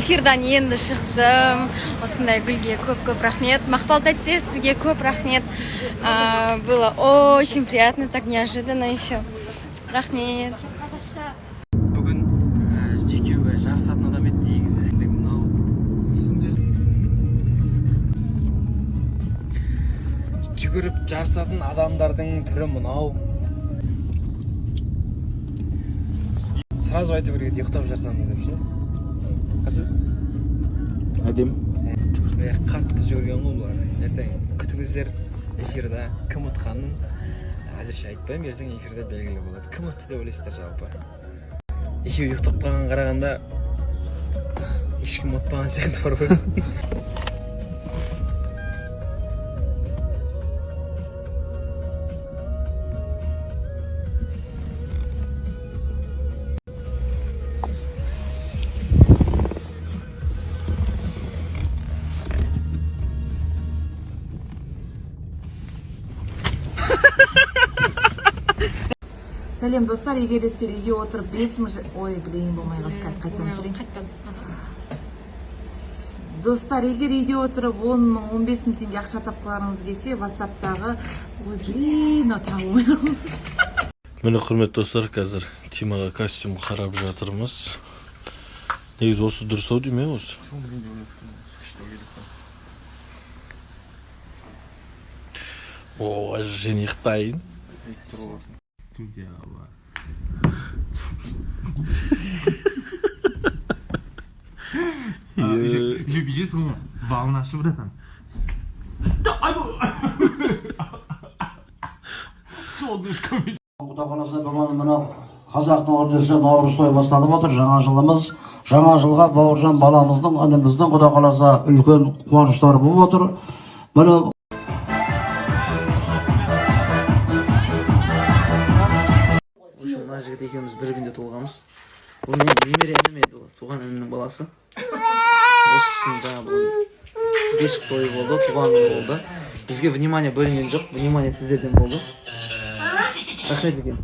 Эфирдан енді шықтым. Осындай гүлге көп көп рахмет. Мақпал тәте, сізге көп рахмет. Было очень приятно, так неожиданно еще. Рахмет. Бүгін екеуі жарысатын адам еді негізі. Енді мынау үстінде жүгіріп жарысатын адамдардың түрі мынау. Сразу айту керек еді, ұйықтап жарысамыз деп ше. Қарсы. Әдемі. Мә, қатты жүгірген ғой бұлар. Ертең күтіңіздер, эфирда кім ұтқанын әзірше айтпаймын, ертең эфирде белгілі болады. Кім ұтты деп ойлайсыздар жалпы? Екеуі ұйықтап қалған қарағанда, ешкім ұтпаған сияқты бар ғой. Сәлем, достар! Егер де сіздер үйге отырып 5000 ой, блин, болмай қалды, қазір қайтадан түсірейін. Достар, егер үйде отырып 10 000, 15 000 теңге ақша тапқыларыңыз келсе, ватсаптағы, ой, блин, мынау тағы болмай қалды. Міне, құрметті достар, қазір Тимаға костюм қарап жатырмыз. Негізі осы дұрыс ау деймін, иә, осы. О, жених дайын. Студия бар. Еще бүйтесің ғой, волна шы, братан. Солнышко. Құда қаласа, бүгін мынау қазақтың үрдісі наурыз той басталып отыр, жаңа жылымыз. Жаңа жылға Бауыржан баламыздың, ініміздің, құда қаласа, үлкен қуаныштары болып отыр міне. В общем, мына жігіт екеуміз бір күнде туылғанбыз. Бұл менің немере інім еді, ол туған інімнің баласы. Осы кісінің жаңа бүгін бесік тойы болды, туған күні болды. Бізге внимание бөлінген жоқ, внимание сіздерден болды. Рахмет үлкен.